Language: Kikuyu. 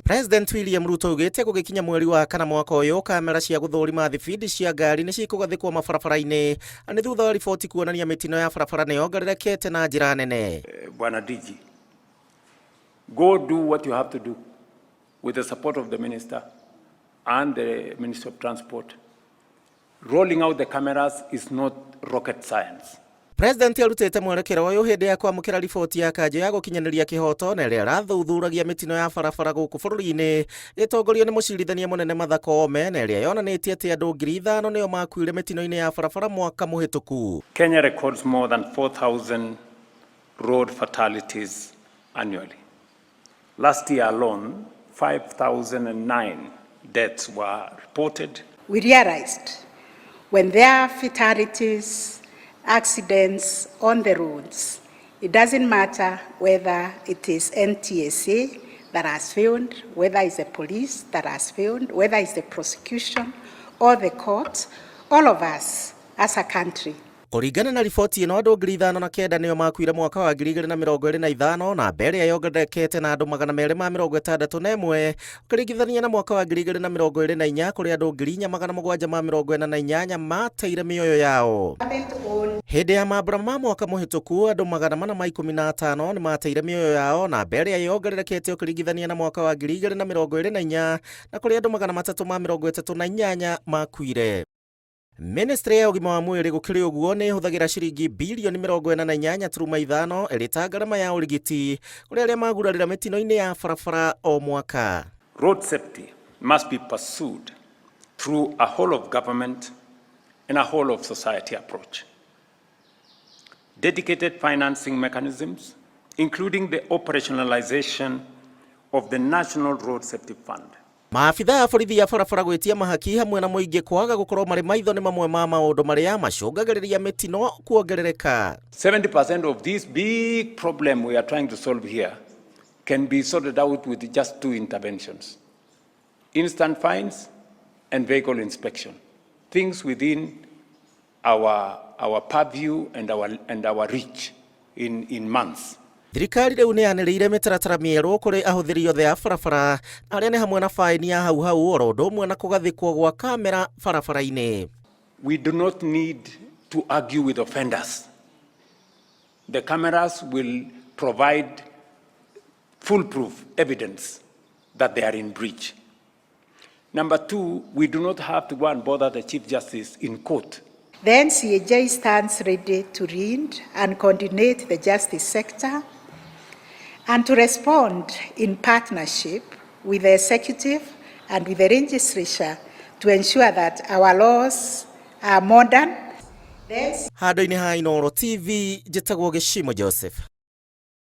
President William Ruto augĩte gũgĩkinya mweri wa kana mwaka ũyũ, kamera cia gũthũrima thibindi cia ngari nĩ cikũgathĩkwo mabarabara-inĩ. Nĩ thutha wa riboti kuonania mĩtino ya barabara nĩ yongererekete na njĩra nene. Bwana DG, go do what you have to do with the support of the minister and the Minister of Transport. Rolling out the cameras is not rocket science. President arutĩte mwerekera ũyũ hĩndĩ ya kwamũkĩra riboti ya kanjũ ya gũkinyanĩria kĩhoto na ĩrĩa ĩrathuthuragia mĩtino ya barabara gũkũ bũrũri-inĩ, ĩtongorio nĩ mũcirithania mũnene Martha Koome, na ĩrĩa yonanĩtie atĩ andũ 5,000 nĩo makuire mĩtino-inĩ ya barabara mwaka mũhĩtũku. Kenya records more than 4,000 road fatalities annually. Last year alone, 5,009 deaths were reported. We realized when there are fatalities, accidents on the roads, it doesn't matter whether it is NTSA that has failed, whether it's the police that has failed, whether it's the prosecution or the court, all of us as a country. Kũringana na riboti ĩno, andũ 5,009 nĩo makuire mwaka wa 2025, na mbere ĩrĩa yongererekete na andũ 261 ũkĩringithania na mwaka wa 2024, kũrĩ andũ 4,748 mateire mĩoyo yao. Hĩndĩ ya mambura ma mwaka mũhĩtũku, andũ 415 nĩ mateire mĩoyo yao, na mbere ĩrĩa yongererekete ũkĩringithania na mwaka wa 2024, na kũrĩ andũ 338 makuire. Ministry ya ũgima wa mwĩrĩ, gũkĩrĩ ũguo, nĩ ĩhũthagĩra ciringi bilioni 48.5 ĩrĩ ta ngarama ya ũrigiti kũrĩ arĩa magurarĩra mĩtino-inĩ ya barabara o mwaka. Road safety must be pursued through a whole of government and a whole of society approach. Dedicated financing mechanisms, including the operationalization of the National Road Safety Fund. Maabitha a borithi ya barabara gwĩtia mahaki hamwe na mũingĩ kwaga gũkorwo marĩ maitho nĩ mamwe ma maũndũ marĩa macũngagĩrĩria mĩtino kuongerereka. 70% of this big problem we are trying to solve here can be sorted out with just two interventions: instant fines and vehicle inspection. Things within our purview and our reach in months. Thirikari rĩu nĩ yanĩrĩire mĩtaratara mĩerũ kũrĩ ahũthĩri othe a barabara, arĩa nĩ hamwe na baĩni ya hau hau, oro ũndũ ũmwe na kũgathĩkwo gwa kamera barabara-inĩ. We do not need to argue with offenders. The cameras will provide foolproof evidence that they are in breach. Number two, we do not have to go and bother the Chief Justice in court. The NCAJ stands ready to lead and coordinate the justice sector and to respond in partnership with the executive and with the legislature to ensure that our laws are modern. Handũ-inĩ ha Inooro TV, njĩtagwo Gĩcimo Joseph.